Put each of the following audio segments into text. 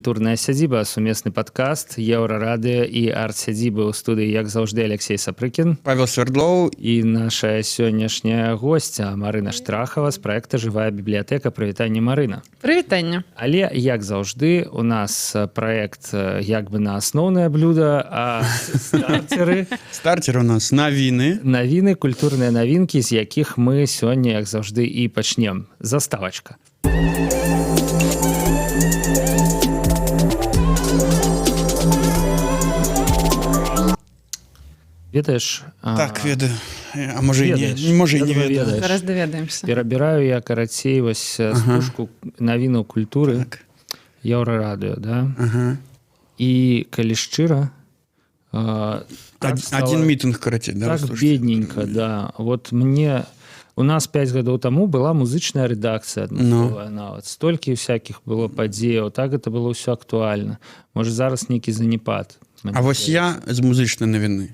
«Культурная сядзіба», сумесны падкаст Еўрарадыё і «Арт-сядзібы». У студыі, як заўжды, Алексей Сапрыкін, Павел Свердлоў і наша сённяшняя госця Марына Штрахава з праекта «Жывая бібліятэка». Прывітанне, Марына. Прывітанне. Але, як заўжды, у нас праект як бы на асноўнае блюдо, а стартеры Стартер у нас навіны. Навіны, культурныя навінкі, з якіх мы сёння, як заўжды, і пачнем. Заставачка. Ведаеш? Так, ведаю. А можа, і не, Ведаеш. можа, і Я не думаю, ведаю. ведаеш. Зараз даведаемся. Перабіраю я, карацей, вось стужку навінаў культуры Еўрарадыё, да? І калі шчыра, так стала- Один мітынг, карацей, да, так слушайте. бедненько, да. Вот мне, у нас 5 гадоў таму была музычная рэдакцыя адмысловая. Нават столькі всяких было падзеяў, так это было ўсё актуальна. Можа, зараз нейкі занепад, мне А вось я з музычнай навіны.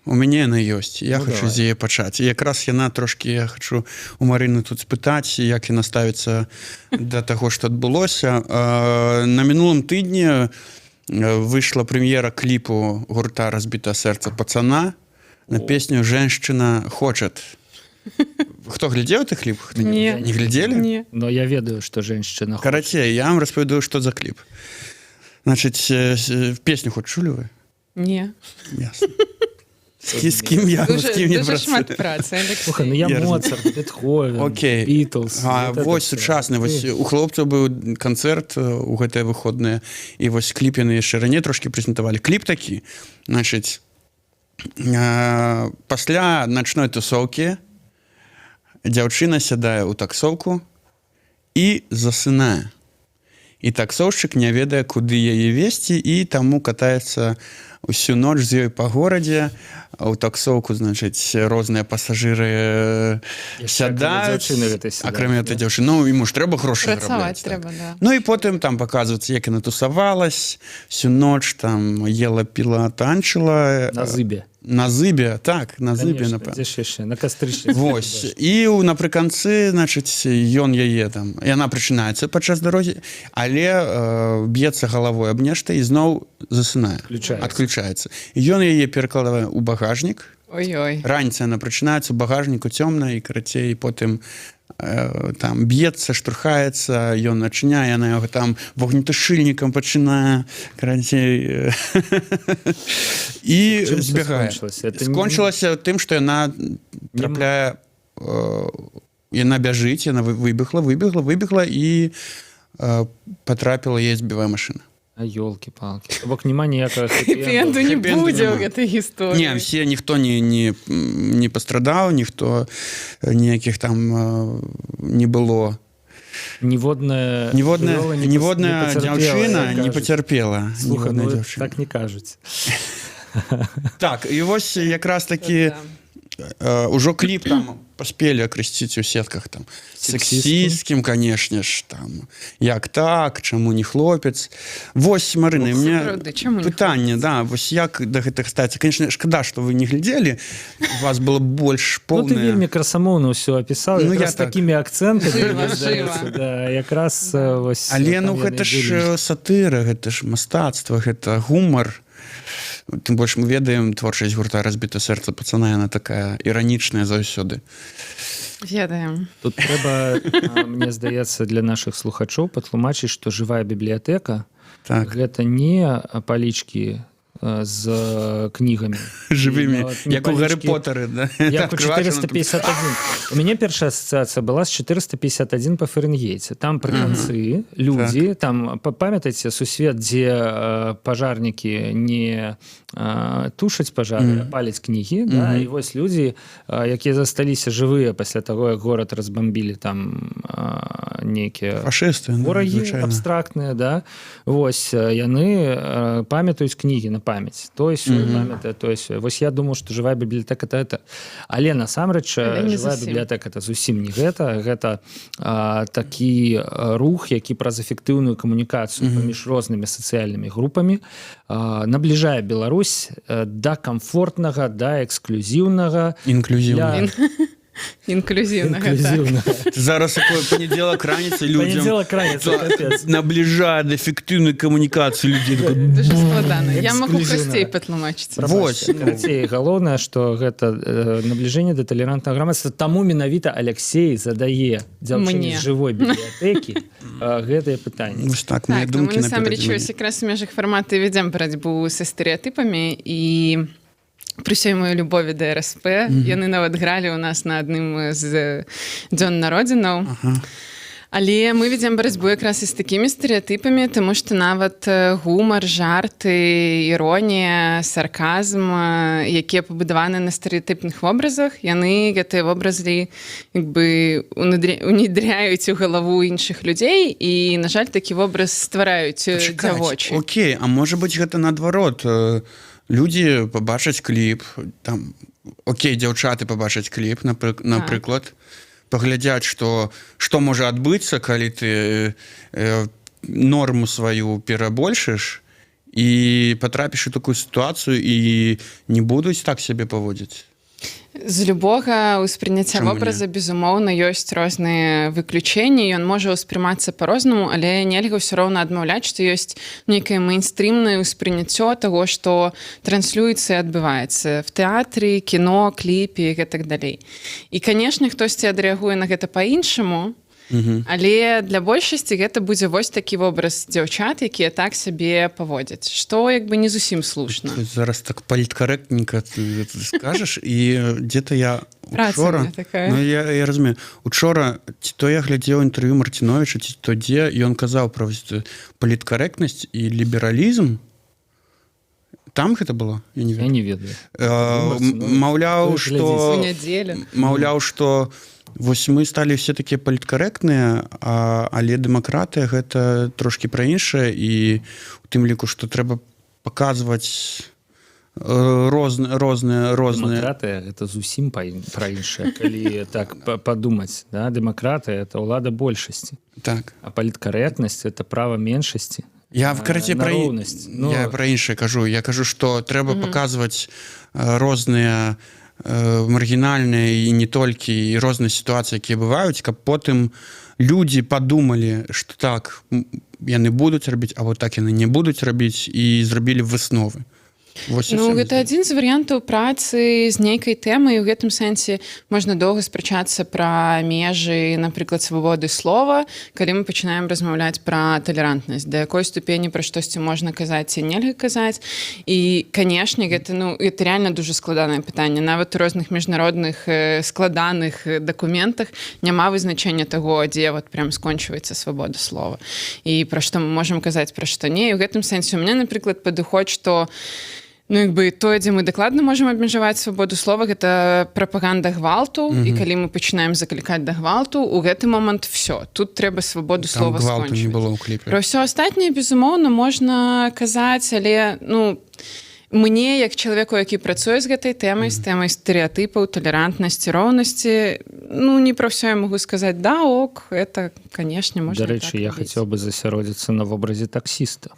У мяне яна ёсць. Я Ну, хочу давай. з яе пачаць. І якраз яна трошкі, я хочу у Марыны тут спытаць, як яна ставіцца да таго, што адбылося. На мінулым тыдні выйшла прэм'ера кліпу гурта «Разбитое сердце пацана» на песню «Женщина хочет». Хто глядзеў ты кліп? Хто Не. Не глядзелі? Не. Но я ведаю, что женщина хочет. Карацей, я вам распавяду, што за кліп. Значыць, песню хоць чулі вы? Не. Ясно. З кім я, з Дуже, кім я дуже шмат працюю? працы, Алексей. Слухай, ну я Я Моцарт, Бетховен, Окей. Бітлз. А, вот это вось всё. сучасны, вось Ты- у хлопцаў быў канцэрт у гэтыя выходныя, і вось кліп яны яшчэ раней трошкі прэзентавалі. Кліп такі, значыць, пасля начной тусоўкі дзяўчына сядае ў таксоўку і засынае. І таксоўшчык не ведае, куды яе весці, і таму катаецца ўсю ноч з ёй па горадзе. А ў таксоўку, значыць, розныя пасажыры Яшчэ акрамя сядаюць. дзяўчыны гэтай сядаюць, Акрамя да? этой дзяўчыны. Ну, іму ж трэба грошы Працаваць зарабляць, так. трэба, да. Ну і потым там паказваецца, як яна тусавалась всю ноч, там ела, піла, танчыла. На зыбе. На зыбе, так, на зыбе, Конечно, напэўна. дзе ж яшчэ? На Кастрычніку. Вось. І напрыканцы, значыць, ён яе там, яна прачынаецца падчас дарогі, але б'ецца галавой аб нешта і зноў засынае. Адключаецца. Адключаецца. І ён яе перакладае ў багажнік. Ой-ой. Раніцай яна прачынаецца, у багажніку цёмна, і, карацей, потым там б'ецца, штурхаецца, ён адчыняе, яна яго там вогнетушыльнікам пачынае, карацей, і Чым всё збягае. скончылася? Это не- Скончылася тым, што яна трапляе, яна бяжыць, яна выбегла, выбегла, выбегла і патрапіла, яе збівае машына. А ёлки-палки. То бок няма ніякага Хэппі-энду не Хэппі-энду будзе ў няма. гэтай гісторыі. Не, все, ніхто не пастрадаў, ніхто, ніякіх там не было. Ніводная Ніводная, жывёла не ніводная пацярпела, дзяўчына як не кажуць. пацярпела. Слухай, Ніводная ну, дзяўчына. так не кажуць. Так, і вось якраз такі ўжо кліп там паспелі акрысціць у сетках там Сексістскім. сексістскім, канешне ж, там, як так, чаму не хлопец. Вось, Марына, Ну, мне сапраўды, чаму не пытанне, да, вось як да гэтых стаць? Конечно, шкада, што вы не глядзелі, у вас было больш Ну, ты поўнае. вельмі красамоўна ўсё апісаў, Ну, якраз я так. такімі акцэнтамі, Жыва, мне здаецца, жыва. да, якраз вось Але там ну яны гэта ж былі. сатыра, гэта ж мастацтва, гэта гумар. Тым больш мы ведаем творчасць гурта «Разбитое сердце пацана», яна такая іранічная заўсёды. Ведаем. Тут трэба, мне здаецца, для нашых слухачоў патлумачыць, што «Жывая бібліятэка» гэта не палічкі з кнігамі Жывымі, нават не як у Гары палічкі, Потары, да? як у Адкрываеш, яно там 451. У мяне першая асацыяцыя была з 451 па Фарэнгейце. Там пры канцы людзі там, памятаеце сусвет, дзе пажарнікі не тушаць пажары, а паляць кнігі, да? І вось людзі, якія засталіся жывыя пасля таго, як горад разбамбілі там нейкія Фашысты, ну, ворагі звычайна. абстрактныя, да, вось яны памятаюць кнігі на памяць, той сёй памятае, той сёй. Вось я думаю, что «Жывая бібліятэка» это, але насамрэч Але не «Жывая зусім. бібліятэка» это зусім не гэта. Гэта такі рух, які праз эфектыўную камунікацыю паміж рознымі сацыяльнымі групамі набліжае Беларусь да камфортнага, да эксклюзіўнага Інклюзіўна. для Інклюзіўнага, так. Інклюзіўна. Зараз такое, панядзелак раніцай, людзям Панядзелак раніца, капец. набліжае да эфектыўнай камунікацыі людзей. Такой, Дуже складана. Я магу Эксклюзіўна. прасцей патлумачыць. Вось, ну. Карацей, галоўнае, што гэта набліжэнне да талерантнага грамадства. Таму менавіта Алексей задае дзяўчыне Мне. з жывой бібліятэкі гэтае пытанне. Вось так, мае Так, ну, мы думкі насамрэч наперадзе вось якраз у межах фармата і вядзем барацьбу са стэрэатыпамі, і пры ўсёй маёй любові да РСП, яны нават гралі ў нас на адным з дзён народзінаў. Але мы вядзем барацьбу якраз і з такімі стэрэатыпамі, таму што нават гумар, жарты, іронія, сарказм, якія пабудаваны на стэрэатыпных вобразах, яны гэтыя вобразы як бы унедряюць у галаву іншых людзей, і, на жаль, такі вобраз ствараюць Пачакаць. дзявочы. Окей, а можа быць, гэта наадварот, людзі пабачаць кліп там, окей, дзяўчаты пабачаць кліп, напрыклад, паглядзяць, што можа адбыцца, калі ты норму сваю перабольшыш і патрапіш у такую сітуацыю, і не будуць так сябе паводзіць. З любога ўспрыняцця Чаму не? вобраза, безумоўна, ёсць розныя выключэнні, ён можа ўспрымацца по-рознаму, але нельга ўсё роўна адмаўляць, што ёсць нейкае мейнстрымнае ўспрыняццё таго, што транслюецца і адбываецца в тэатры, кіно, кліпе і гэтак далей. І, канешне, хтосьці адрэагуе на гэта па-іншаму, але для большасці гэта будзе вось такі вобраз дзяўчат, якія так сябе паводзяць, што як бы не зусім слушна. Ты зараз так паліткарэктненька ты скажаш, і где-то я Праца у учора меня такая. Ну, я разумею, учора ці то я глядзеў інтэрв'ю Марціновича, ці то дзе ён казаў пра вось эту паліткарэктнасць і лібералізм. Там гэта было, я не Я ведаю. не ведаю. Марціновіч. Маўляў, Той што глядзіць. У нядзелю. Маўляў, што вось мы сталі все такія паліткарэктныя, але дэмакратыя — гэта трошкі пра іншае, і у тым ліку, што трэба паказваць розныя Дэмакратыя — это зусім пра іншае, калі так падумаць, да? Дэмакратыя — это ўлада большасці, а паліткарэктнасць — это права меншасці Я в караце на пра роўнасць. Ну, я пра іншае кажу. Я кажу, што трэба паказваць розныя маргінальныя і не толькі, і розныя сітуацыі, якія бываюць, каб потым людзі падумалі, што так яны будуць рабіць або так яны не будуць рабіць, і зрабілі высновы. Вось і Ну, ўсё, гэта мне адзін з варыянтаў працы з нейкай тэмай. У гэтым сэнсе можна доўга спрачацца пра межы, напрыклад, свабоды слова, калі мы пачынаем размаўляць пра талерантнасць, да якой ступені пра штосьці можна казаць ці нельга казаць. І, канешне, гэта, ну, это реально дужа складанае пытанне. Нават у розных міжнародных складаных дакументах няма вызначэння таго, дзе вот прям скончваецца свабода слова і пра што мы можам казаць, пра што не. І ў гэтым сэнсе у меня, напрыклад, падыход, што, ну, як бы тое, дзе мы дакладна можам абмежаваць свабоду слова, гэта прапаганда гвалту. І калі мы пачынаем заклікаць да гвалту, у гэты момант все, тут трэба свабоду Там слова гвалту не скончваць. было ў кліпе. Пра ўсё астатняе, безумоўна, можна казаць, але, ну, мне, як чалавеку, які працуе з гэтай тэмай, з тэмай стэрэатыпаў, талерантнасці, роўнасці, ну, не пра ўсё я магу сказаць: да, ок, это, канешне, можна Дарэчы, так я рабіць. хацеў бы засяродзіцца на вобразе таксіста.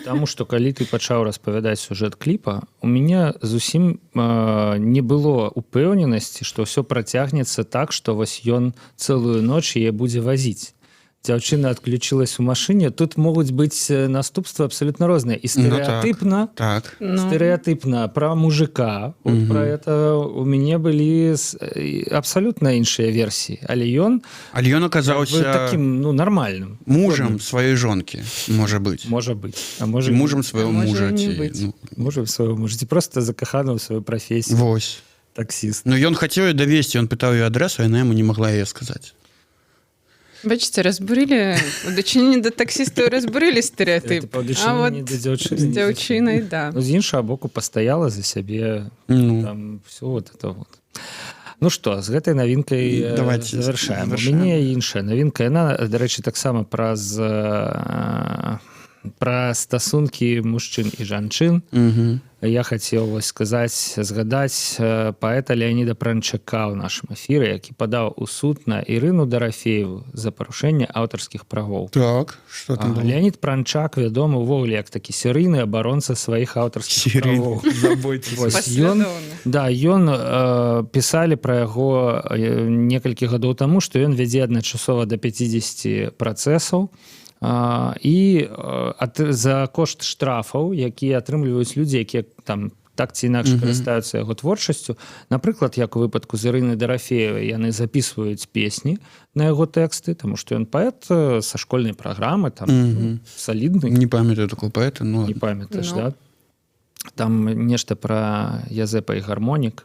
Таму што калі ты пачаў распавядаць сюжэт кліпа, у мяне зусім не было упэўненасці, што ўсё працягнецца так, што вось ён цэлую ноч яе будзе вазіць. Дзяўчына адключылась у машыне. Тут могуць быць наступствы абсалютна розныя і Ну, так. стэрэатыпна, Ну. стэрэатыпна пра мужика, вот про это у мяне былі абсалютна іншыя версіі, але ён Але ён бы аказаўся таким, ну, нармальным мужам сваёй жонкі, можа быць. Можа быць, а можа Можа, мужам свайго А можа мужа і не ці, быць. ну, можа, свайго мужа ці просто закахана ў сваю прафесію вось. Таксіст. Ну, ён хацеў яе давесці, ён пытаў ее адресу, яна яму не могла яе сказаць. Бачыце, разбурылі у дачыненні да таксістаў, разбурылі стэрэатып. Па А дачыненні вот да дзяўчыны з не дзяўчынай, да. Ну, з іншага боку, пастаяла за сябе, Ну, там все вот это вот. Ну что, з гэтай навінкай Давайте завяршаем. У завяршаем. мяне іншая навінка, яна, дарэчы, таксама праз Пра стасункі мужчын і жанчын я хацеў вось сказаць, згадаць паэта Леаніда Пранчака ў нашым эфіры, які падаў у суд на Ірыну Дарафееву за парушэнне аўтарскіх правоў. Так, что там было? Леанід Пранчак вядомы увогуле як такі серыйны абаронца сваіх аўтарскіх правоў. Забойца. Вось ён, Паслядоўны. да, ён пісалі пра яго некалькі гадоў таму, што ён вядзе адначасова да 50 працэсаў і за кошт штрафаў, якія атрымліваюць людзі, якія там так ці інакш карыстаюцца яго творчасцю. Напрыклад, як у выпадку з Ірыны Дарафеевай, яны записываюць песні на яго тэксты, таму што ён паэт са школьнай праграмы, там салідны. Не памятаю такого паэта, ну Не ладно. памятаеш? Ну. Да, там нешта пра Язэпа і гармонік,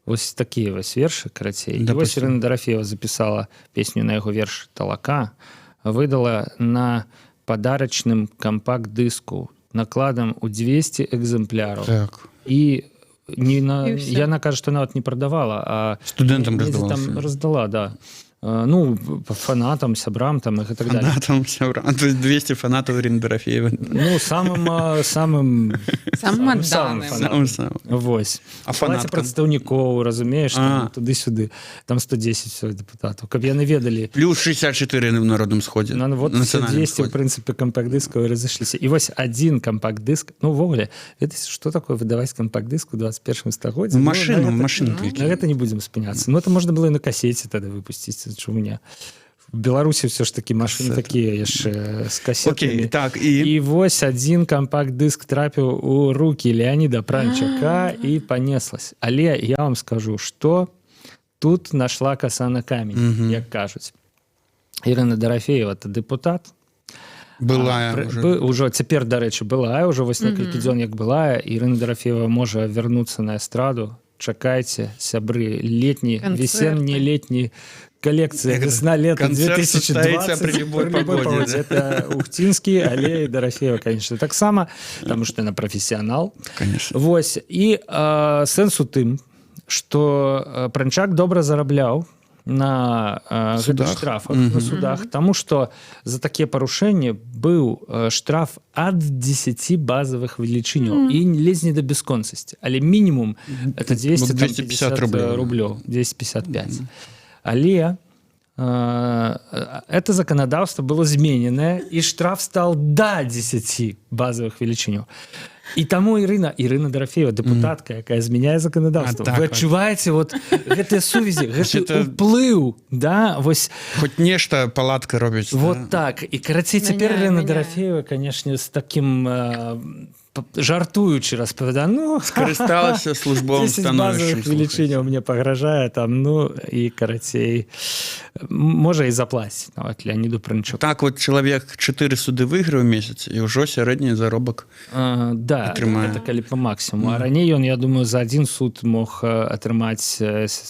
вось такія вось вершы, карацей. І вось Допустим. Ірына Дарафеева запісала песню на яго верш «Талака», выдала на падарачным кампакт-дыску накладам у 200 экземпляраў і не на І ўсё. Яна кажа, што нават не прадавала, а Студэнтам недзе раздавала. Там раздала, да. Ну, фанатам, сябрам там і так далее. Фанатам, сябрам. То есть 200 фанатаў Ірыны Дарафеевай. Ну, самым самым Самым самым адданым. фанатам. Самым самым. Вось. А Палаце фанаткам? прадстаўнікоў, разумееш, там, А. туды-сюды, там 110 всего дэпутатаў, каб яны ведалі. Плюс 64 на Народным сходзе. Ну, вот все Нацыянальным 200, в сходзе. прынцыпе, кампакт-дыскаў разышліся. І вось один кампакт-дыск, ну, увогуле, ведаеце, что такое выдаваць кампакт-дыск у 21 стагоддзі? Ну, Ну, машину, на гэта- машину толькі. На гэта не будзем спыняцца. Ну, это можна было і на касеце тады выпусціць, чаму не? В Беларусі все ж таки машины Касета. такія яшчэ з касетамі. Окей, так, і... І вось один кампакт-дыск трапіў у руки Леаніда Пранчака, і панеслась. Але я вам скажу, что тут нашла коса на камень, як кажуць. Ірына Дарафеева это дэпутат. Былая уже. Ўжо цяпер, дарэчы, былая, ўжо вось некалькі дзён як былая. Ірына Дарафеева можа вярнуцца на эстраду. Чакайце, сябры, летні, Канцэрты. весенні, летні калекцыя Як весна лета канцэрт 2020 состоится при любой погоде, да? Это Ухтинский, але і Дарафеева, конечно, таксама, потому что она професіянал. Конечно. Вось, і сэнс у тым, что Пранчак добра зарабляў на гэтых Судах. штрафах, на судах, тому что за такія парушэнні быў штраф ад 10 базовых велічыняў і лезь не да бясконцасці, але мінімум это 200, 250 рублёў. Рублёў, 255. Але это заканадаўства было змененае, і штраф стал да 10 базовых велічыняў. І таму Ірына Дарафеева, дэпутатка, якая змяняе заканадаўства. А, так Вы вот. адчуваеце вот гэтыя сувязі, гэты это- уплыў, да, вось. Хоць нешта палатка робіць. Вот да? так. І, карацей, цяпер Мяняе, Ірына мяняе. Дарафеева, конечно, з таким жартуючы распавяда: ну, Скарысталася службовым 10 становішчам. базовых велічыняў мне пагражае там, ну і, карацей, можа, і заплаціць нават Леаніду Пранчуку. Так вот, чалавек 4 суды выйграў месяц, і ўжо сярэдні заробак Да, атрымае. это калі по максимуму. А раней ён, я думаю, за один суд мог атрымаць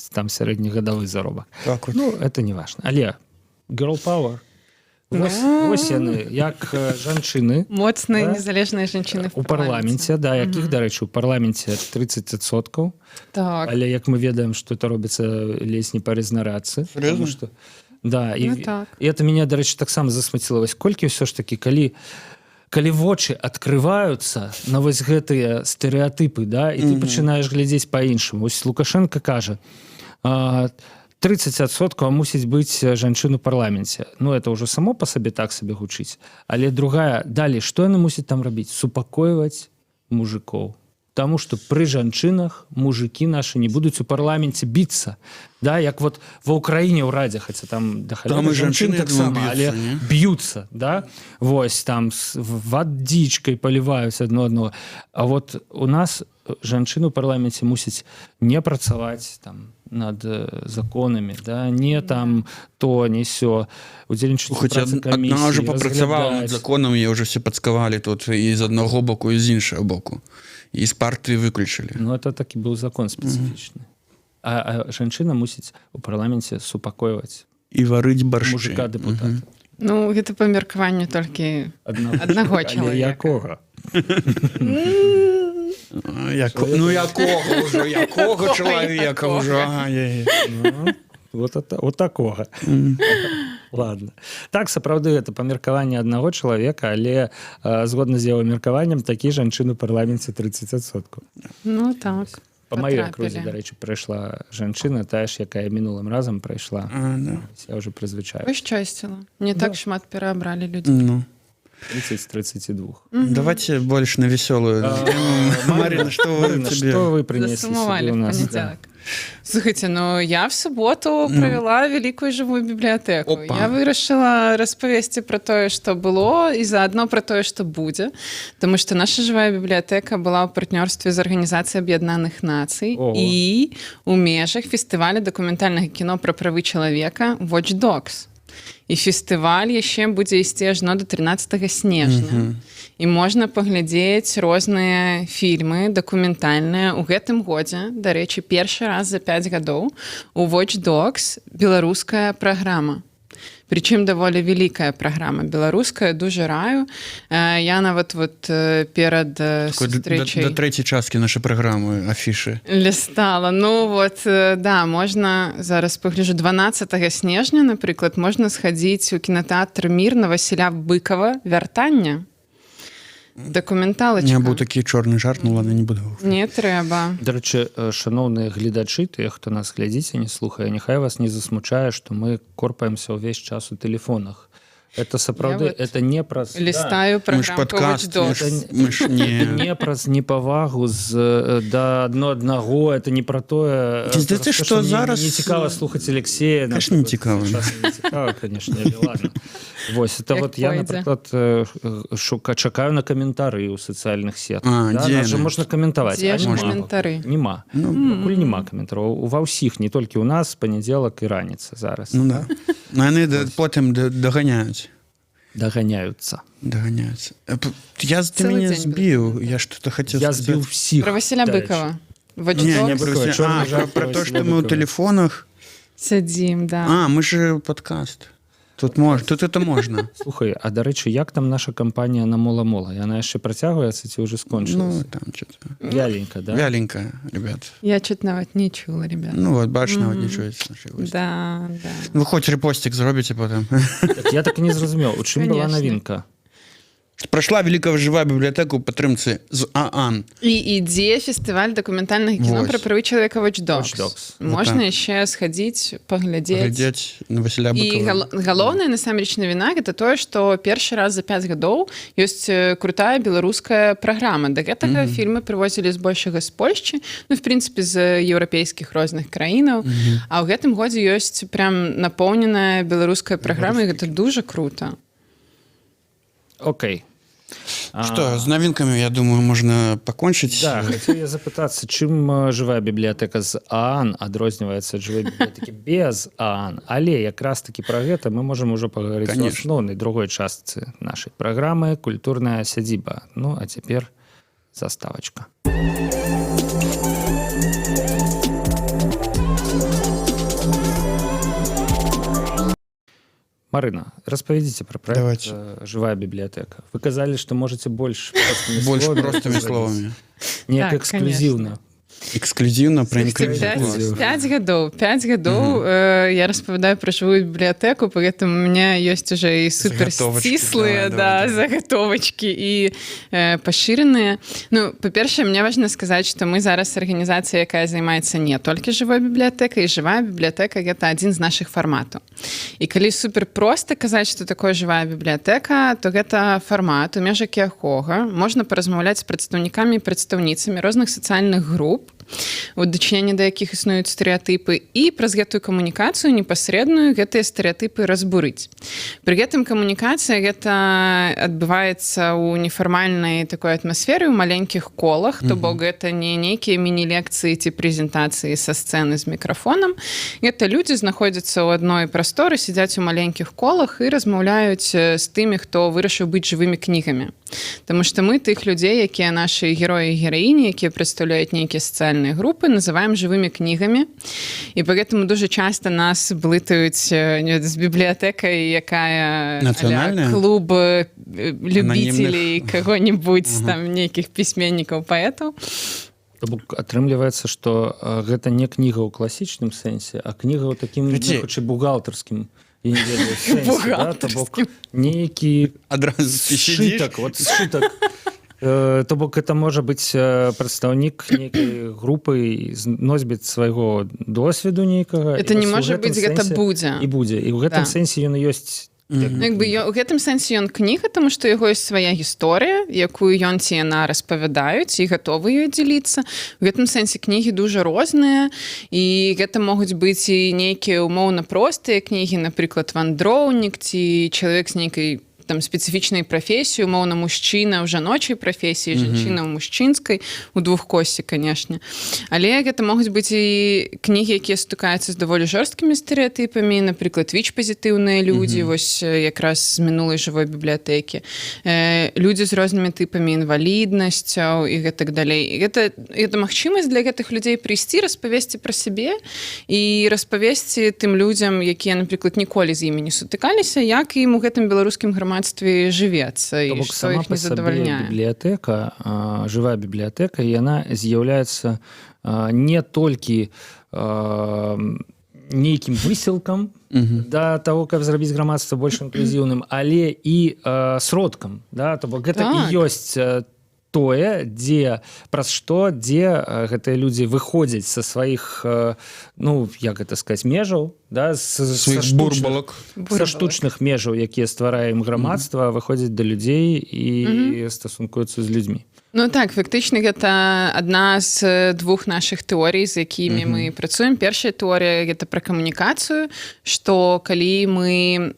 там сярэднегадавы заробак. Так вот. Ну, это не важно, але girl power. Вось, Ну. вось яны, як жанчыны Моцныя Да? незалежныя жанчыны у парламенце, да, якіх, дарэчы, у парламенце 30%. Так. Але, як мы ведаем, что это робіцца ледзь не па рызнарадцы. Серьезно? Потому что, да, і, Ну так. і это меня, дарэчы, таксама засмуціла. Вось колькі ўсё ж таки, калі вочы открываюцца на вось гэтыя стэрэатыпы, да, і ты пачынаеш глядзець по-іншаму. Вось Лукашенко кажа: 30% мусіць быць жанчын у парламенце. Ну, это ўжо само по сабе так сабе гучыць, але другая далей, што яны мусяць там рабіць? Супакойваць мужикоў. Таму что пры жанчынах мужики наши не будуць у парламенце біцца, да, як вот ва Ўкраіне ў радзе, хаця там да Там халеры і жанчыны, я таксама, думаю, але б'юцца, не? б'юцца, да, вось там с вадзічкай паліваюць адно адно. А вот у нас жанчыны ў парламенце мусіць не працаваць там над законамі, да, не там то, не сё, удзельнічаць у Хоць працы адна ўжо камісіі, папрацавала над разглядаць. законам, я ўжо все падскавалі тут і з аднаго боку, і з іншага боку. І з партыі выключылі. Ну, это такі быў закон спецыфічны. А жанчына мусіць у парламенце супакойваць І варыць баршчы. мужика дэпутата. Ну, гэта па меркаванню толькі аднаго Але чалавека. якога? Ну якога ўжо, якога чалавека ўжо? Ай-яй-яй. Ну, вот это, вот такога. Ладно, так, сапраўды это памеркаванне аднаго чалавека, але згодна з яго меркаваннем такі жанчын у парламенце 30%. Ну так. По маёй Патрапілі. акрузе, дарэчы, прайшла жанчына, тая ж, якая мінулым разам прайшла. А, да. Я уже прызвычаю. Пашчасціла, не Да. так шмат пераабралі людзей. Ну. 30 32. Давайте больше на веселую. Марина, что вы Марина, тебе? что вы принесли Засумавалі сюды у в нас, да? панядзелак. Слухайте, ну я в суботу правяла вялікую жывую бібліятэку. Опа. Я вырашыла распавесці пра тое, што было, і заадно пра тое, што будзе. Таму што наша жывая бібліятэка была ў партнёрстве з Арганізацыяй Аб'яднаных Нацый Ого. і у межах фестываля дакументальнага кіно пра правы чалавека Watch Dogs. І фестываль яшчэ будзе ісці ажно до 13 снежня. І можна паглядзець розныя фільмы дакументальныя. У гэтым годзе, дарэчы, першы раз за 5 гадоў у Watch Dogs беларуская праграма. Прычым даволі вялікая праграма беларуская, дужа раю. Я нават вот перад Такой до, сустрэчай до третьей частки нашей программы афиши. Лістала. Ну вот, да, можна, зараз пагляжу, 12 снежня, напрыклад, можна схадзіць у кінотэатр «Мір» на Васіля Быкова «Вяртанне». У Дакументалачка. меня был такой черный жарт, ну ладно, не буду. Не трэба. Дарэчы, шаноўныя гледачы, тыя, хто нас глядзіць і не слухае, няхай вас не засмучае, што мы корпаемся ўвесь час у тэлефонах. Это сапраўды Я вот это не праз Лістаю Мы ж праграмку подкаст, Watch мы Dogs. ж, мы ж Да, не... не праз непавагу з да адно аднаго, это не пра тое, Ці здаецца, праз то, што мне зараз- не цікава слухаць Алексея, Конечно, не напрыклад, цікава. часам не цікава, конечно, але ладно. Вось это Як вот я, пойдзе. напрыклад, шука чакаю на каментары ў сацыяльных сетках. А, Да? дзе Нас же яны? можна каментаваць, Дзе а ж нема. каментары? Нема. Ну, Пакуль нема каментароў ва ўсіх, не толькі ў нас, панядзелак і раніца зараз. ну да. Ну, они потым доганяюць. Даганяюцца. Доганяюцца. Я, ты Цэлы меня дзень сбил, я что-то хотел Я сказать. збіў всіх. Про Васіля дарэчы. Быкова. Watch Не, не Dogs. про, Быкова, Василя- чорны а, жарт про про то, Василя что мы у Быкова. телефонах. Сядзім, да. А, мы же подкаст. Тут можно, тут это можно. Слухай, а дарэчы, як там наша кампанія на мола-мола? Яна яшчэ працягваецца ці ўжо Ну, скончылася? там что-то. Вяленька, да? Вяленько, ребят. Я чуть нават не чула, ребят. Ну вот, бачно, вот не чуете наши гости. Да. Вы хоть репостик зробите потом. Так, я так і не зразумеў, у чым была Конечно. навінка? Прайшла вялікая жывая бібліятэка ў падтрымцы з ААН. І ідзе фестываль дакументальнага кіно Вось. пра правы чалавека Watch Dogs. Watch Dogs. Можна Вот яшчэ схадзіць, паглядзець. Глядзець на Васіля І Быкова. галоўная насамрэч навіна — гэта тое, што першы раз за 5 гадоў ёсць крутая беларуская праграма. Да гэтага фільмы прывозілі збольшага з Польшчы, ну, в прынцыпе, з еўрапейскіх розных краінаў. А ў гэтым годзе ёсць прям напоўненая беларуская праграма, і гэта дужа круто. Окей. Что, з навінкамі, я думаю, можна пакончыць. Да, хацеў я запытацца, чым жывая бібліятэка з ААН адрозніваецца ад жывой бібліятэкі без ААН, але якраз таки пра гэта мы можам ужо пагаварыць у Конечно. асноўнай другой частцы нашай праграмы «Культурная сядзіба». Ну а цяпер заставачка. Марына, распавядзіце пра проект Давайте. «Жывая бібліятэка». Вы казалі, што можаце больш простымі Больш словамі простымі зрабіць. словамі. Неяк Так, эксклюзіўна. Эксклюзіўна пра Слухайте, інклюзіў. 5 гадоў, 5 гадоў я распавядаю пра жывую бібліятэку, поэтому у меня ёсць уже і супер Загатовачкі, сціслыя, давай, да, давай, давай. загатовачкі і пашыраныя. Ну, па-першае, мне важна сказаць, што мы зараз арганізацыя, якая займаецца не толькі жывой бібліятэкай. Жывая бібліятэка — гэта адзін з нашых фарматаў. І калі супер проста казаць, што такое жывая бібліятэка, то гэта фармат, у межах якога можна паразмаўляць з прадстаўнікамі і прадстаўніцамі розных сацыяльных груп, у дачыненні да якіх існуюць стэрэатыпы, і праз гэтую камунікацыю непасрэдную гэтыя стэрэатыпы разбурыць. Пры гэтым камунікацыя гэта адбываецца ў нефармальнай такой атмасферы, ў маленькіх колах, то бок гэта не нейкія міні-лекцыі ці прэзентацыі са сцэны з мікрафонам. Гэта людзі знаходзяцца ў адной прасторы, сядзяць у маленькіх колах і размаўляюць з тымі, хто вырашыў быць жывымі кнігамі. Таму што мы тых людзей, якія нашы героі і гераіні, якія прадстаўляюць нейкія сацыяльныя групы, называем жывымі кнігамі. І поэтому дужа часта нас блытаюць з бібліятэкай, якая аля Нацыянальная? клуб любителей кого-нибудь там, нейкіх пісьменнікаў, паэтаў. То бок атрымліваецца, што гэта не кніга ў класічным сэнсе, а кніга ў такім, Глядзі. ну, хутчэй, бухгалтарскім Я не ведаю, сэнсе, да, то бок нейкі Адразу ты сидишь. сшытак, вот сшытак. То бок это можа быць прадстаўнік нейкай групы, носьбіт свайго досведу нейкага. Это І не вось у можа гэтым быць, гэта сэнсе будзе. І будзе, і ў гэтым Да. сэнсе ён і ёсць. Ну, як бы у гэтым сэнсе ён кніга, тому што яго ёсць свая гісторыя, якую ён ці яна распавядаюць і гатовы ёй дзеліцца. У гэтым сэнсе кнігі дужа розныя, і гэта могуць быць і нейкія умоўна простыя кнігі, напрыклад, вандроўнік ці чалавек з нейкай там спецыфічнай прафесіі, умоўна, мужчына ў жаночай прафесіі, жанчына ў мужчынскай, у двухкосе, канешне. Але гэта могуць быць і кнігі, якія стыкаюцца з даволі жорсткімі стэрэатыпамі, напрыклад, ВІЧ-пазітыўныя людзі, вось якраз з мінулай жывой бібліятэкі, людзі з рознымі тыпамі інваліднасцяў і гэтак далей. І гэта магчымасць для гэтых людзей прыйсці, распавесці пра сябе і распавесці тым людзям, якія, напрыклад, ніколі з імі не сутыкаліся, як ім у гэтым беларускім грамадстве жывецца То і бок што сама іх па не сабе задавальняе. бібліятэка, жывая бібліятэка, яна з'яўляецца не толькі нейкім высілкам да того, каб зрабіць грамадства больш інклюзіўным, але і сродкам, да, то бок гэта і ёсць тое, дзе, праз што, дзе гэтыя людзі выходзяць са сваіх ну, як гэта сказать, межаў, да, сваіх са штучных бурбалак. са штучных межаў, якія стварае ім грамадства, выходзяць да людзей і стасункуюцца з людзьмі. Ну так, фактычна гэта адна з двух нашых тэорый, з якімі мы працуем. Першая тэорыя — гэта пра камунікацыю, што калі мы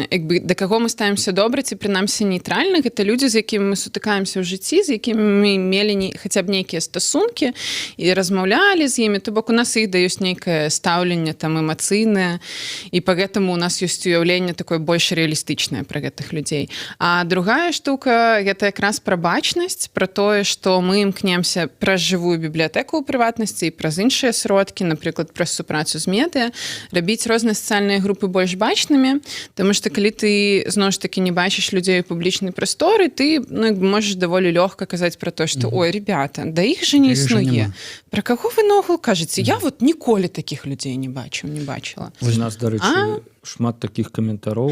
як бы, да каго мы ставімся добра ці прынамсі нейтральна, гэта людзі, з якімі мы сутыкаемся ў жыцці, з якімі мы мелі не, хаця б нейкія стасункі і размаўлялі з імі, то бок у нас іх да ёсць нейкае стаўленне там эмацыйнае, і па гэтаму у нас ёсць уяўленне такое больш рэалістычнае пра гэтых людзей. А другая штука — гэта якраз пра бачнасць, пра тое, што мы імкнемся праз жывую бібліятэку ў прыватнасці і праз іншыя сродкі, напрыклад, праз супрацу з медыа, рабіць розныя сацыяльныя групы больш бачнымі. Таму што калі ты зноў ж такі не бачыш людзей у публічнай прасторы, ты, ну, як бы можаш даволі лёгка казаць пра то, што ой, ребята, да іх же не Іх жа існуе, няма. пра каго вы наогул кажаце, я вот ніколі такіх людзей не бачыў, не бачыла. У нас, дарэчы, шмат таких каментароў.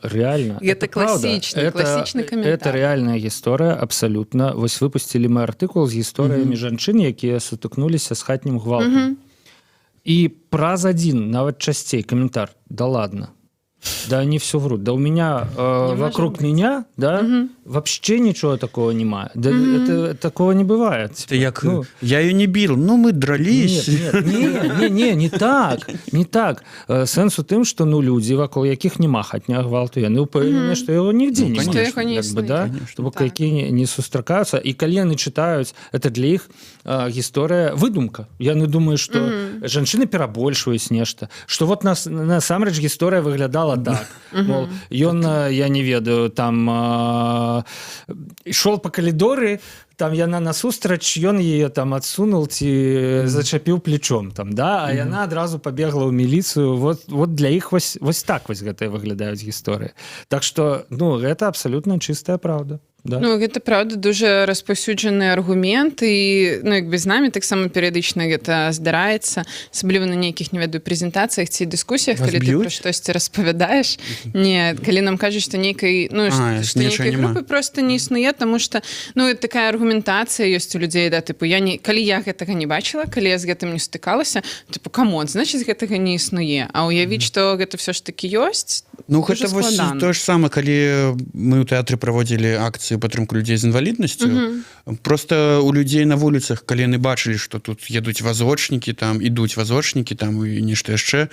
Реально. Гэта правда. класічны каментар. Это рэальная гісторыя абсалютна. Вось выпусцілі мы артыкул з гісторыямі жанчын, якія сутыкнуліся з хатнім гвалтам, і праз адзін, нават часцей, каментар: «Да ладно, да они все врут, да у меня Не может вокруг быть. меня, да, вообще ничего такого няма, да, это, такого не бывает». Ты як Ну, я ее не бил, ну, мы дрались. Нет, нет, не, не, не, не так, не так. Сэнс у тым, што, ну, людзі, вакол якіх няма хатняга гвалту, яны ўпэўнены, што яго нігдзе Ну, не конечно. Што яго не як бы, існуе. да? Конечно. То бок якія не сустракаюцца, і калі яны чытаюць, это для іх гісторыя выдумка. Яны думаю, што жанчыны перабольшваюць нешта, што вот нас насамрэч гісторыя выглядала так. Мол, ён, я не ведаю, там ішоў по калідоры, там яна насустрач, ён яе там адсунул ці зачапіў плечом там, да, а яна адразу пабегла ў міліцыю. Вот для іх вось так вось гэтыя выглядаюць гісторыі. Так что, ну, гэта абсалютна чыстая правда, да. Ну, гэта праўда дужа распаўсюджаны аргумент, і, ну, як бы з намі таксама перыядычна гэта здараецца, асабліва на нейкіх, не ведаю, прэзентацыях ці дыскусіях, Вас калі ты б'юць? пра штосьці распавядаеш. Не, калі нам кажуць, што нейкай, ну, А, што нечага нейкай няма. групы просто не існуе, таму што, ну, такая аргументацыя ёсць у людзей, да, тыпу, я не, калі я гэтага не бачыла, калі я з гэтым не сутыкалася, тыпу, come on, значыць, гэтага не існуе. А уявіць, што гэта все ж таки ёсць, Ну, дужа гэта вось складана. тое ж самае, калі мы ў тэатры праводзілі акцыю падтрымку людзей з інваліднасцю, просто у людзей на вуліцах, калі яны бачылі, што тут едуць вазочнікі, там ідуць вазочнікі там і нешта яшчэ,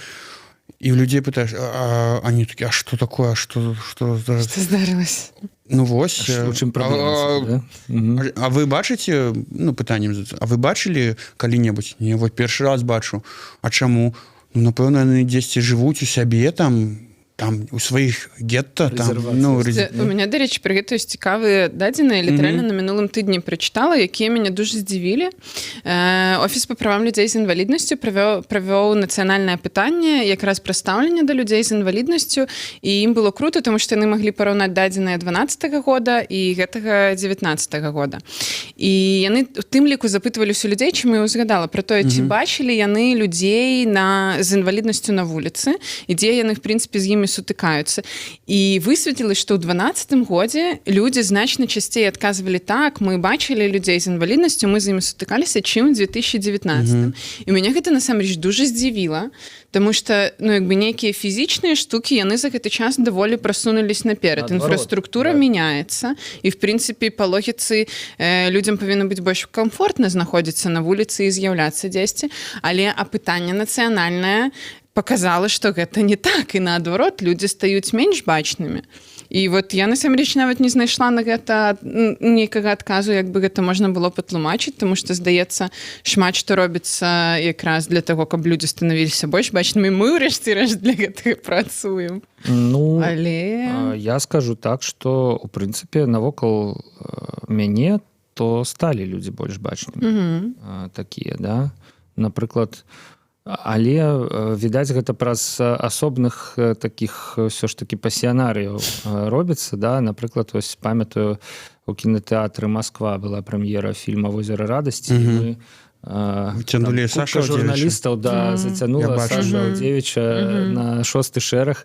і ў людзей пытаеш, а они такі: «А что такое, что зараз?» Што здарылася? Ну вось. У чым праблема, да? А вы бачыце, ну, пытаннем, а вы бачылі калі-небудзь? Не, вот першы раз бачу. А чаму? Ну, напэўна, яны дзесьці жывуць у сябе там. Там у сваіх гетто там, Рэзервацыях. ну, У мяне, дарэчы, пры гэта ёсць цікавыя дадзеныя, літаральна на мінулым тыдні прачытала, якія мяне дужа здзівілі. Офіс па правам людзей з інваліднасцю правёў нацыянальнае пытанне якраз пра стаўленне да людзей з інваліднасцю, і ім было круто, тому што яны маглі параўнаць дадзеныя 12 года і гэтага 19 года. І яны у тым ліку запытваліся у людзей, чым я ўзгадала пра тое, ці бачылі яны людзей з інваліднасцю на вуліцы і дзе яны, в прынцыпе, з імі сутыкаюцца. І высветлілася, што ў 12 годзе людзі значна часцей адказвалі: «Так, мы бачылі людзей з інваліднасцю, мы з імі сутыкаліся», чым у 2019. І мяне гэта насамрэч дужа здзівіла, тому что, ну, як бы нейкія фізічныя штукі, яны за гэты час даволі прасунулись наперад. Наадварот, Інфраструктура мяняецца, і, в прынцыпе, па логіцы людзям павінна быць больш комфортна знаходзіцца на вуліцы і з'яўляцца дзесьці, але апытанне нацыянальнае показала, что гэта не так, і наадварот, людзі стаюць менш бачнымі. І вот я насамрэч нават не знайшла на гэта нейкага адказу, як бы гэта можна было патлумачыць, тому что, здаецца, шмат што робіцца якраз для того, каб людзі станавіліся больш бачнымі. Мы ўрэшце рэшт для гэтага працуем. Ну, Але я скажу так, что у прынцыпе навокал мяне то сталі людзі больш бачнымі. Такія, да, напрыклад. Але відаць, гэта праз асобных таких ўсё ж таки пасіянарыяў робіцца, да. Напрыклад, ось памятаю, у кінотэатры «Москва» была прэм'ера фільма «Возера радасці». Мы Выцягнулі там Сашу купка Аўдзевіча. журналістаў, да, зацянула Я бачу. Сашу Аўдзевіча на шосты шэраг.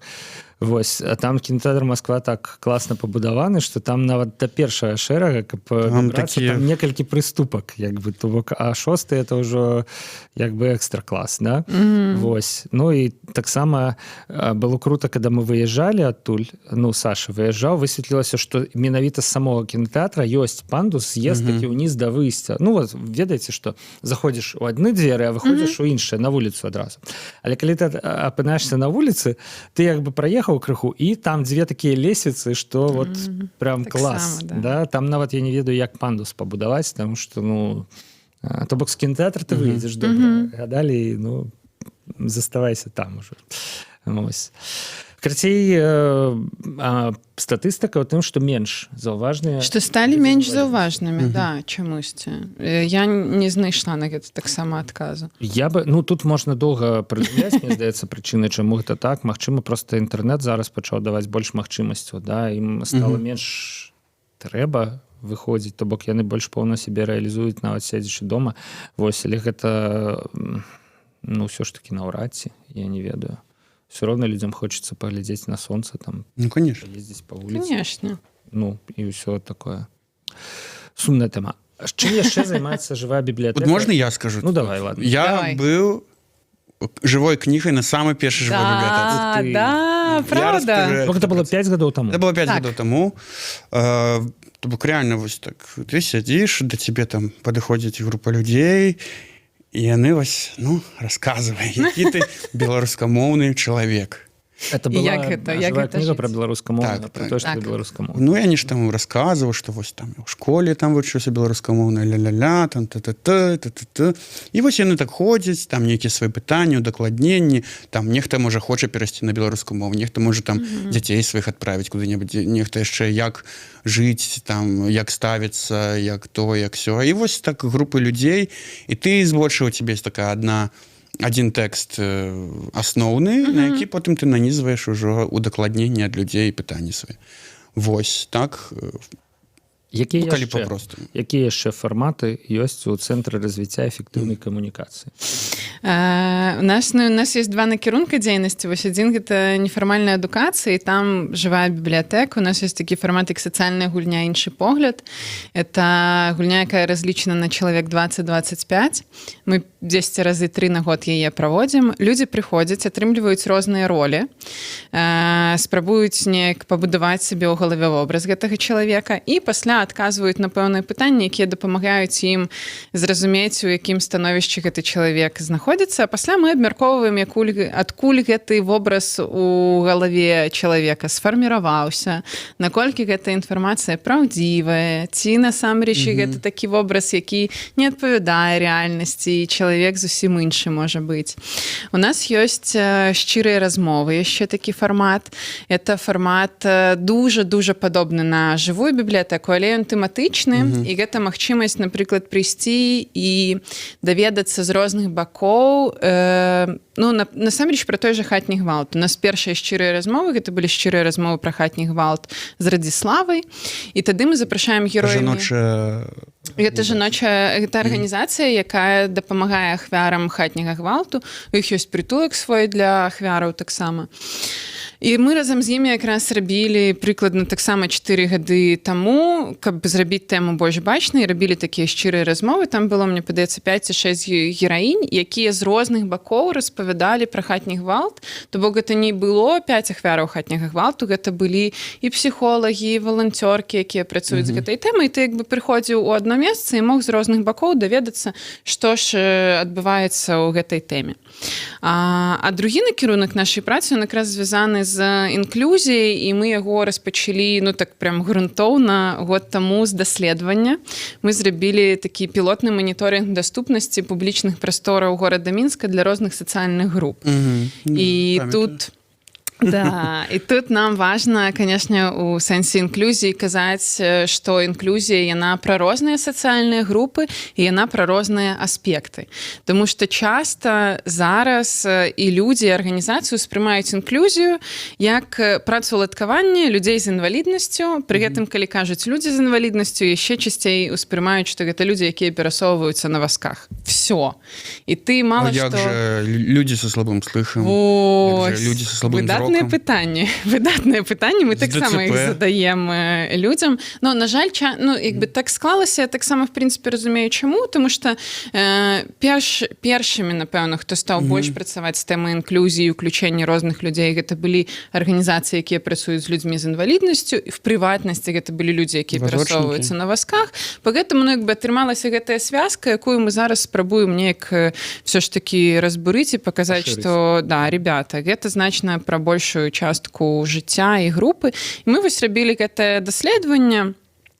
Вось, а там кінотэатр «Москва» так класна пабудаваны, что там нават да першага шэрага, каб Там дабрацца, там некалькі прыступак, як бы, то бок, а шосты — это ўжо як бы экстра клас, да. Вось, ну і таксама было круто, когда мы выезжалі адтуль, ну, Саша выязджаў, высветлілася, что менавіта з самого кінотэатра ёсць пандус, съезд такі ўніз да выйсця. Ну вот, ведаеце, что заходзіш у адны дзверы, а выходзіш у іншыя, на вуліцу адразу. Але калі ты апынаешься на вуліцы, ты як бы праехаў крыху, і там дзве такія лесвіцы, что вот прям Так клас, само, да. да. Там нават я не ведаю, як пандус пабудаваць, там что, ну, то бок з кінотэатр ты выедзеш добра, а далей, ну, заставайся там уже. Ось. Карацей, статыстыка ў тым, што менш заўважныя Што сталі людзі з менш інваліднасцю. заўважнымі, да, чамусьці. Я не знайшла на гэта таксама адказу. Я бы, ну, тут можна доўга прыдумляць, мне здаецца, прычыны, чаму гэта так. Магчыма, просто інтэрнэт зараз пачаў даваць больш магчымасцяў, да, ім стала менш трэба выходзіць, то бок яны больш поўна сябе рэалізуюць, нават седзячы дома. Вось, але гэта ну, ўсё ж таки наўрад ці, я не ведаю, все роўна людзям хочется паглядзець на сонца там, Ну, конечно. ездзіць по вуліцы. Конечно. Ну і ўсё такое. Сумная тэма. А чым яшчэ займаецца жывая бібліятэка? Вот можно я скажу? Ну давай, ладно. Я Давай. был живой книгой на самой первой живой библиотеке. Да, Ух ты. да, Я правда. расскажу. Ну, гэта было 5 гадоў таму. Это было 5 Так. гадоў таму. То бок реально вось так ты сядзіш, да цябе там падыходзіць група людзей, і яны вось, ну, расказвай, які ты беларускамоўны чалавек. Это І была як гэта- як жывая гэта кніга жыць? пра беларускамоўна, Так, пра так. тое, што Так. ты беларускамоўны. Ну, я не ж там расказваў, што вось там я ў школе там вучыўся беларускамоўна, ля-ля-ля, там та-та-та, та-та-та. І вось яны так ходзяць, там нейкія свае пытанні, удакладненні, там нехта можа хоча перайсці на беларускую мову, нехта можа там дзяцей сваіх адправіць куды-небудзь, нехта яшчэ як жыць, там як ставіцца, як то, як сё. І вось так групы людзей, і ты збольшага, у цябе есть такая адзін тэкст асноўны, на які потым ты нанізваеш ужо удакладненне ад людзей і пытанні свае. Вось так, Якія ну, калі яшчэ, папросту. якія яшчэ фарматы ёсць у цэнтры развіцця эфектыўнай камунікацыі? У нас, ну, у нас есть два накірунка дзейнасці. Вось адзін — гэта нефармальная адукацыя, і там жывая бібліятэка. У нас есть такі фармат, як сацыяльная гульня «Іншы погляд». Это гульня, якая разлічана на чалавек 20-25. Мы 10 разы тры на год яе праводзім. Людзі прыходзяць, атрымліваюць розныя ролі, спрабуюць неяк пабудаваць сабе ў галаве вобраз гэтага чалавека і пасля адказваюць на пэўныя пытанні, якія дапамагаюць ім зразумець, у якім становішчы гэты чалавек знаходзіцца. А пасля мы абмяркоўваем, адкуль гэты вобраз у галаве чалавека сфарміраваўся, наколькі гэта інфармацыя праўдзівая, ці насамрэч гэта такі вобраз, які не адпавядае рэальнасці, і чалавек зусім іншы можа быць. У нас ёсць шчырыя размовы, яшчэ такі фармат. Это фармат дуже-дуже падобны на жывую бібліятэку, але ён тэматычны, і гэта магчымасць, напрыклад, прыйсці і даведацца з розных бакоў, ну, насамрэч пра той же хатні гвалт. У нас першыя шчырыя размовы, гэта былі шчырыя размовы пра хатні гвалт з Радзіславай, і тады мы запрашаем героя. Жаночая? Гэта жаночая, гэта арганізацыя, якая дапамагае ахвярам хатняга гвалту. У іх ёсць прытулак свой для ахвяраў таксама. І мы разам з імі якраз рабілі прыкладна таксама 4 гады таму, каб зрабіць тэму больш бачнай, рабілі такія шчырыя размовы. Там было, мне падаецца, 5 ці 6 гераінь, якія з розных бакоў распавядалі пра хатні гвалт. То бок гэта не было 5 ахвяраў хатняга гвалту, гэта былі і псіхолагі, і валанцёркі, якія працуюць з гэтай тэмай. Ты як бы прыходзіў у одно месца і мог з розных бакоў даведацца, што ж адбываецца ў гэтай тэме. А другі накірунак нашай працы, он якраз звязаны з інклюзіяй, і мы яго распачалі, ну, так прям грунтоўна год таму з даследавання. Мы зрабілі такі пілотны маніторынг даступнасці публічных прастораў горада Мінска для розных сацыяльных груп. І Памятаю. тут, да, і тут нам важна, конечно, у сэнсе інклюзіі казаць, што інклюзія, яна пра розныя сацыяльныя групы і яна пра розныя аспекты. Таму што часта зараз і людзі, і арганізацыю успрымаюць інклюзію як працаўладкаванне людзей з інваліднасцю. Пры гэтым, калі кажуць «людзі з інваліднасцю», яшчэ часцей успрымаюць, што гэта людзі, якія перасоўваюцца на вазках. Всё. І ты мала Ну, як што же людзі са слабым слыхам? Вось. Як же людзі са слабым Выдатнае зрокам? пытанне, выдатнае пытанне. Мы З таксама іх ДЦП. задаем людзям. Но, на жаль, ну, як бы так склалася, я таксама, в принципе, разумею чаму, тому что першымі, напэўна, хто стаў больш працаваць з тэмай інклюзіі, уключэння розных людзей, гэта былі арганізацыі, якія працуюць з людзьмі з інваліднасцю, і в прыватнасці гэта былі людзі, якія Вазочнікі. перасоўваюцца на вазках. Поэтому, ну, як бы атрымалася гэтая связка, якую мы зараз спрабуем неяк все ж таки разбурыць і паказаць, Пашырыць. что да, ребята, гэта значна пра большую частку жыцця і групы. І мы вось рабілі гэтае даследаванне,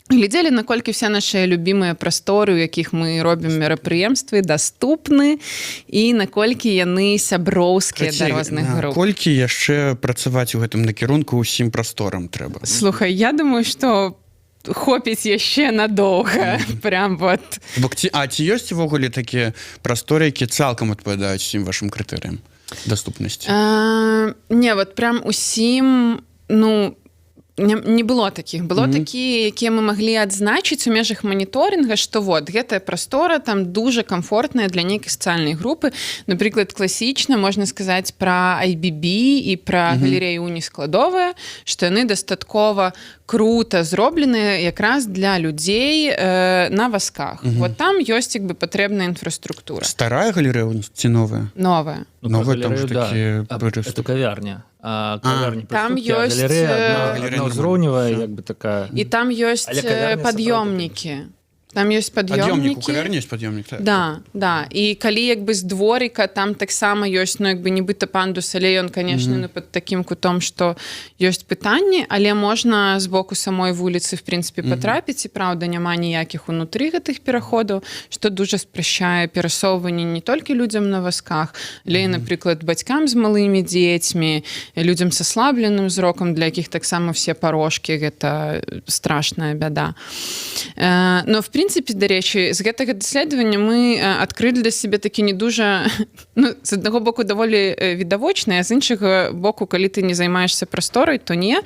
глядзелі, наколькі вся наши любімыя прасторы, у якіх мы робім мерапрыемствы, даступны і наколькі яны сяброўскія да Карацей, розных груп. Колькі яшчэ працаваць у гэтым накірунку усім прасторам трэба? Слухай, я думаю, что хопіць яшчэ надоўга, прям вот. Бок ці ёсць увогуле такія прасторы, якія цалкам адпавядаюць усім вашым крытэрыям даступнасці? Не, вот прям усім, ну, не было таких. Было такія, якія мы маглі адзначыць у межах маніторынга, што вот гэтая прастора там дужа камфортная для нейкай сацыяльнай групы. Напрыклад, класічна можна сказаць пра IBB і пра галерею Уні Складовая, што яны дастаткова круто зробленыя якраз для людзей на вазках. Вот там ёсць як бы патрэбная інфраструктура. Старая галерэя ці новая? Новая. Ну, Новая, про там галерэю, же да. такія А, прыступы. это кавярня. А кавярні Там прыступкі, а ёсць, галерэя Галерэя аднаўзроўневая, нормально. як бы такая. І там ёсць Але кавярня пад'ёмнікі. Там ёсць Пад'ёмнік, у пад'ёмнікі. кавярні ёсць пад'ёмнік, так? Да. І калі як бы з дворіка, там таксама ёсць, ну, як бы нібыта пандус, але ён, конечно, ну, под такім кутом, што ёсць пытанні, але можна з боку самой вуліцы, в принципе, патрапіць, і праўда, няма ніякіх унутры гэтых пераходаў, што дужа спрашчае перасоўванне не толькі людзям на вазках, але і, напрыклад, бацькам з малымі дзецьмі, людзям са аслабленым зрокам, для якіх таксама все парожкі — гэта страшная бяда. Но, в принципе, дарэчы, з гэтага даследавання мы адкрылі для сябе такі не дужа, ну, з аднаго боку, даволі відавочны, а з іншага боку, калі ты не займаешься прасторай, то не,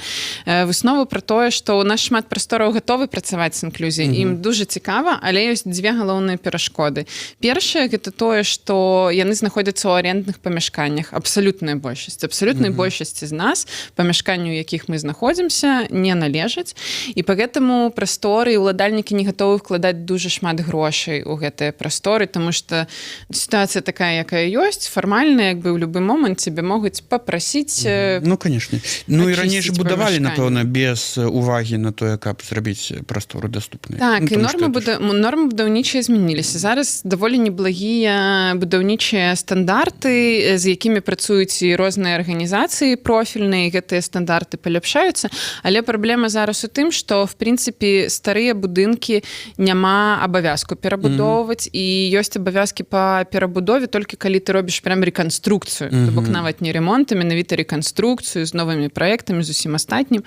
выснову пра тое, што у нас шмат прастораў гатовы працаваць з інклюзіяй, ім дужа цікава, але ёсць дзве галоўныя перашкоды. Першае — гэта тое, што яны знаходзяцца ў арендных памяшканнях. Абсалютная большасць, абсалютнай большасці з нас памяшканню, у якіх мы знаходзімся, не належаць, і поэтому прасторы і ўладальнікі не гатовы вкладаць укладаць дужа шмат грошай у гэтыя прасторы, тому что сітуацыя такая, якая ёсць, фармальна, як бы ў любы момант тебе могуць папрасіць Ну, конечно. Ну і раней ж ачысціць будавалі, памяшканне. напэўна, без увагі на тое, каб зрабіць прастору даступнай. Так, Ну, і таму што нормы, это ж- нормы будаўнічыя змяніліся. Зараз даволі неблагія будаўнічыя стандарты, з якімі працуюць і розныя арганізацыі профільныя, і гэтыя стандарты паляпшаюцца. Але праблема зараз у тым, што в прынцыпе старыя будынкі няма абавязку перабудоўваць, і ёсць абавязкі па перабудове толькі калі ты робіш прям рэканструкцыю, то бок нават не ремонт, а менавіта рэканструкцыю з новымі праектамі, з усім астатнім.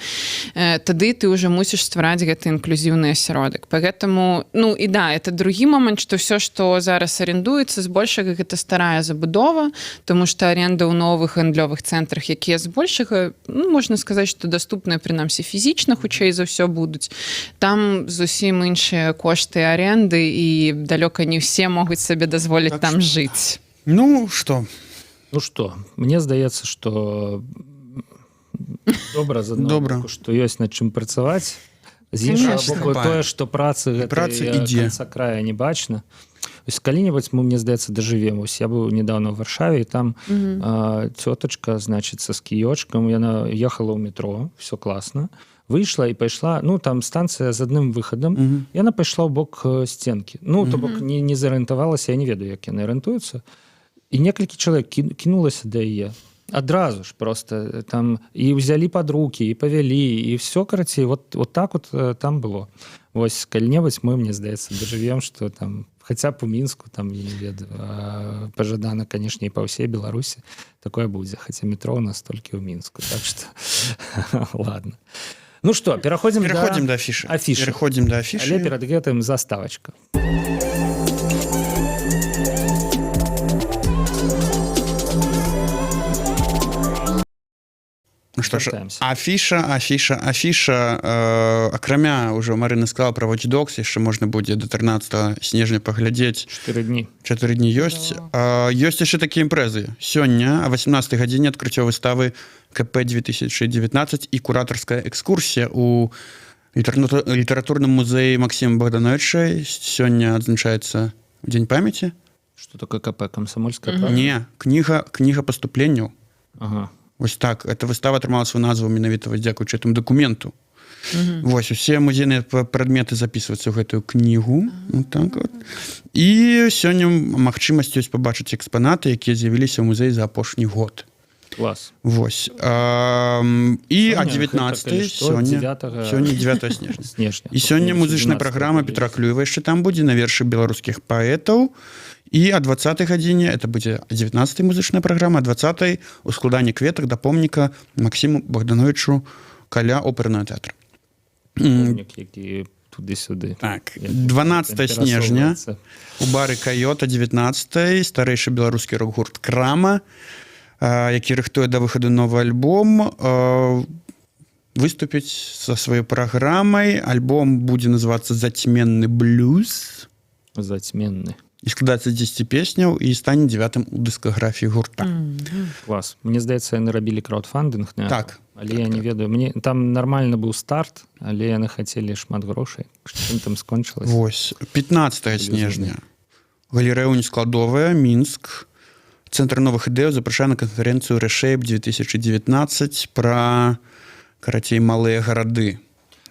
Тады ты уже мусіш ствараць гэты інклюзіўны асяродак. Поэтому, ну і да, это другі момант, что все, что зараз арендуецца, збольшага гэта старая забудова, тому что аренда ў новых гандлёвых цэнтрах, якія збольшага, ну, можна сказаць, что даступныя прынамсі фізічна, хутчэй за ўсё, будуць, там зусім іншыя кошты аренды, і далёка не ўсе могуць сабе дазволіць Так там жыць. Ну что? Ну что, мне здаецца, что добра з аднаго Добра. боку, што ёсць над чым працаваць, з іншага Конечно. боку, Хапае. тое, што працы гэтай, Працы ідзе. канца края не бачна. Ось калі-небудзь мы, мне здаецца, дажывем. Ось я быў недавно ў Варшаве, і там цётачка, значыцца, з кіёчкам, яна ехала ў метро, все класна, выйшла і пайшла, ну, там станцыя з адным выхадам, яна пайшла ў бок сценкі, ну, то бок не зарыентавалася, я не ведаю, як яны арыентуюцца, і некалькі чалавек кінулася да яе адразу ж просто, там і ўзялі пад руки, і павялі, і все, карацей, вот так вот там было. Вось калі-небудзь мы, мне здаецца, дажывем, что там хаця б у Мінску, там, я не ведаю, пажадана, канешне, і па ўсей Беларусі такое будзе, хаця метро у нас толькі ў Мінску, так что ладно. Ну что, пераходзім Пераходзім да да афішы. Афішы. Пераходзім да афішы. Але перад гэтым заставочка. Ну что ж, Вяртаемся. афіша, афіша, афіша. Акрамя ўжо Марына сказала пра Watch Dogs, яшчэ можна будзе до 13 снежня паглядзець. 4 дні. 4 дні ёсць. Ёсць яшчэ такія імпрэзы. Сёння а 18 гадзіне адкрыццё выставы КП 2019 і куратарская экскурсія у літаратурным музеі Максіма Багдановича. Сёння адзначаецца дзень памяці. Что такое КП? Комсомольская правда? Не, кніга паступленняў. Вось так, эта выстава атрымала сваю назву менавіта вось дзякуючы этому дакументу. Вось усе музейныя прадметы записываюцца ў гэтую кнігу. Вот так вот. І сёння магчымасць ёсць пабачыць экспанаты, якія з'явіліся ў музеі за апошні год. Клас. Вось. І а Сёння, 19 гэта калі што, сёння, 9 сёння 9 снежня. снежня. І сёння музычная 17 праграма Петра Клюева яшчэ там будзе на вершы беларускіх паэтаў. І а 20 гадзіне, это будзе 19 музычная праграма, а 20 ускладанне кветак да помніка Максіму Багдановичу каля опернага тэатра. Помнік, які туды-сюды. Так, Як 12 снежня перасоўваецца. у бары Каёта 19 старэйшы беларускі рок-гурт Крама, які рыхтуе да выхаду новы альбом, выступіць са сваёй праграмай. Альбом будзе называцца «Зацьменны блюз» Зацьменны. і складаецца з 10 песняў і стане девятым у дыскаграфіі гурта. Клас. Мне здаецца, яны рабілі краудфандынг на Так. Але я не ведаю, мне там нормально быў старт, але яны хацелі шмат грошай. Чым там скончылася? Вось 15 снежня галерэя Нескладовая, Мінск, Цэнтр новых ідэяў запрашае на канферэнцыю Reshape 2019 пра, карацей, малыя гарады.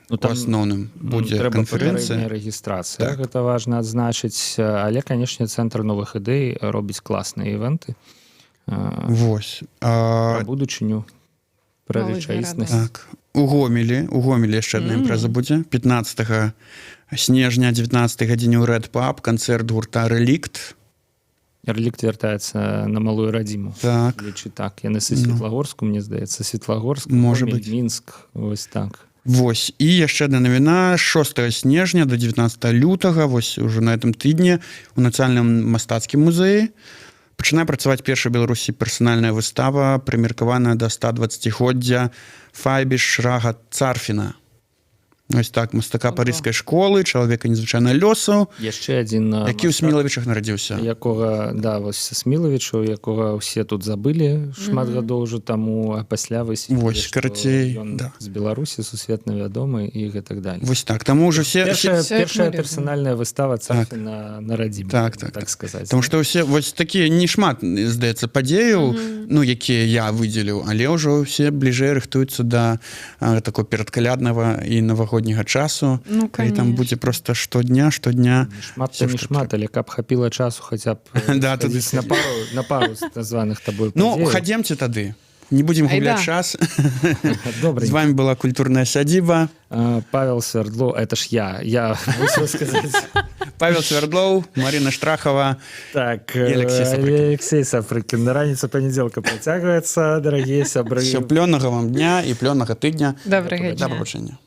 Ну, У асноўным будзе трэба канферэнцыя. папярэдняя рэгістрацыя, Так. гэта важна адзначыць, але, канешне, Цэнтр новых ідэй робіць класныя івенты. Вось. Пра будучыню, пра Малых рэчаіснасць. Так, у Гомелі яшчэ одна імпрэза будзе 15 снежня 19 гадзіне ў Red Pub канцэрт гурта Рэлікт. Рэлікт вяртаецца на малую радзіму. Так. Лічы так, яны са Ну. Светлагорску, мне здаецца, Светлагорск, Можа Гомель, быць. Мінск, вось так. Вось, і яшчэ одна навіна: 6 снежня до 19 лютага, вось уже на этом тыдні, у Нацыянальным мастацкім музеі пачынае працаваць першая ў Беларусі персанальная выстава, прымеркаваная да 120годдзя Файбіш Шрага Царфіна. Ось так, мастака Ого. парыжскай школы, чалавека незвычайна лёсу, Яшчэ адзін які ў мастак, Смілавічах нарадзіўся. Якога, да, вось са Смілавічаў, якога ўсе тут забылі шмат гадоў ужо таму, а пасля высветлілі, Вось, што карацей, ён да. з Беларусі, сусветна вядомы і гэтак далее. Вось так, таму ўжо все Першая, Всё, як першая мы любім. персанальная выстава Цафіна на радзіме, так сказаць. Потому что ўсе вось такія, не шмат, здаецца, падзеяў, ну, якія я выдзеліў, але ўжо ўсе бліжэй рыхтуюцца да такого перадкаляднага і навагодняга часу. Ну, І там конечно. будзе просто штодня, штодня. Шмат Всё, не што шмат, але каб хапіла часу хаця б Да, тут- схадзіць на пару з названых табой Ну, падзеяў. хадземце тады. Не будзем Айда. губляць час. Добра. З вами была «Культурная сядзіба». Павел Свердлоў, это ж я мусіў сказаць. Павел Свердлоў, Марина Штрахова. Так. І Алексей Сапрыкін. Алексей Сапрыкін. На раніцу панядзелка працягваецца, дарагія сябры. Всё, плённага вам дня і плённага тыдня. Добрага Да дня. пабачэння.